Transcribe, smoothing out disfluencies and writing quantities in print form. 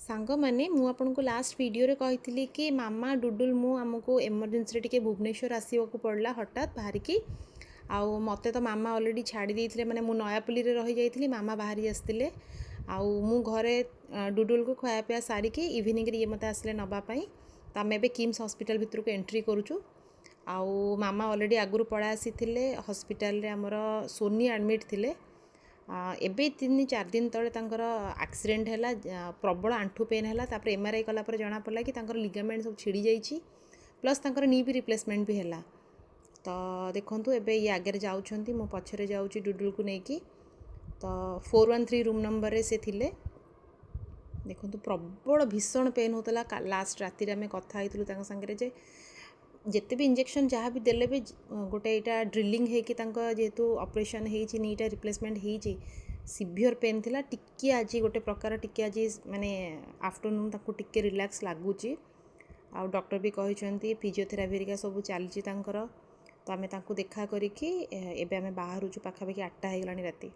ସାଙ୍ଗମାନେ, ମୁଁ ଆପଣଙ୍କୁ ଲାଷ୍ଟ ଭିଡ଼ିଓରେ କହିଥିଲି କି ମାମା, ଡୁଡୁଲ, ମୁଁ ଆମକୁ ଏମର୍ଜେନ୍ସିରେ ଟିକେ ଭୁବନେଶ୍ୱର ଆସିବାକୁ ପଡ଼ିଲା ହଠାତ୍ ବାହାରିକି। ଆଉ ମୋତେ ତ ମାମା ଅଲରେଡ଼ି ଛାଡ଼ି ଦେଇଥିଲେ, ମାନେ ମୁଁ ନୟାପଲ୍ଲୀରେ ରହିଯାଇଥିଲି, ମାମା ବାହାରି ଆସିଥିଲେ। ଆଉ ମୁଁ ଘରେ ଡୁଡୁଲକୁ ଖୁଆ ପିଆ ସାରିକି ଇଭିନିଂରେ ଇଏ ମୋତେ ଆସିଲେ ନେବା ପାଇଁ। ତ ଆମେ ଏବେ କିମ୍ସ ହସ୍ପିଟାଲ ଭିତରକୁ ଏଣ୍ଟ୍ରି କରୁଛୁ। ଆଉ ମାମା ଅଲରେଡ଼ି ଆଗରୁ ପଳେଇ ଆସିଥିଲେ ହସ୍ପିଟାଲରେ। ଆମର ସୋନି ଆଡ଼ମିଟ୍ ଥିଲେ। ଏବେ 3-4 ଦିନ ତଳେ ତାଙ୍କର ଆକ୍ସିଡେଣ୍ଟ ହେଲା, ପ୍ରବଳ ଆଣ୍ଠୁ ପେନ୍ ହେଲା। ତାପରେ ଏମ୍ଆର୍ଆଇ କଲା ପରେ ଜଣାପଡ଼ିଲା କି ତାଙ୍କର ଲିଗାମେଣ୍ଟ ସବୁ ଛିଡ଼ି ଯାଇଛି, ପ୍ଲସ୍ ତାଙ୍କର ନି ବି ରିପ୍ଲେସମେଣ୍ଟ ବି ହେଲା। ତ ଦେଖନ୍ତୁ, ଏବେ ଇଏ ଆଗରେ ଯାଉଛନ୍ତି, ମୁଁ ପଛରେ ଯାଉଛି ଡୁଡୁଲକୁ ନେଇକି। ତ 413 ରୁମ୍ ନମ୍ବରରେ ସେ ଥିଲେ। ଦେଖନ୍ତୁ, ପ୍ରବଳ ଭୀଷଣ ପେନ୍ ହେଉଥିଲା। ଲାଷ୍ଟ ରାତିରେ ଆମେ କଥା ହେଇଥିଲୁ ତାଙ୍କ ସାଙ୍ଗରେ ଯେ ଯେତେ ବି ଇଞ୍ଜେକ୍ସନ୍ ଯାହା ବି ଦେଲେ ବି ଗୋଟେ ଏଇଟା ଡ୍ରିଲିଂ ହେଇକି ତାଙ୍କ ଯେହେତୁ ଅପରେସନ୍ ହେଇଛି, ନିଟା ରିପ୍ଲେସମେଣ୍ଟ ହେଇଛି, ସିଭିଅର୍ ପେନ୍ ଥିଲା। ଟିକିଏ ଆଜି ଗୋଟେ ପ୍ରକାର ଟିକେ ଆଜି ମାନେ ଆଫ୍ଟରନୁନ୍ ତାକୁ ଟିକେ ରିଲାକ୍ସ ଲାଗୁଛି। ଆଉ ଡକ୍ଟର ବି କହିଛନ୍ତି, ଫିଜିଓଥେରାପି ହେରିକା ସବୁ ଚାଲିଛି ତାଙ୍କର। ତ ଆମେ ତାଙ୍କୁ ଦେଖା କରିକି ଏବେ ଆମେ ବାହାରୁଛୁ। ପାଖାପାଖି 8ଟା ହେଇଗଲାଣି ରାତି।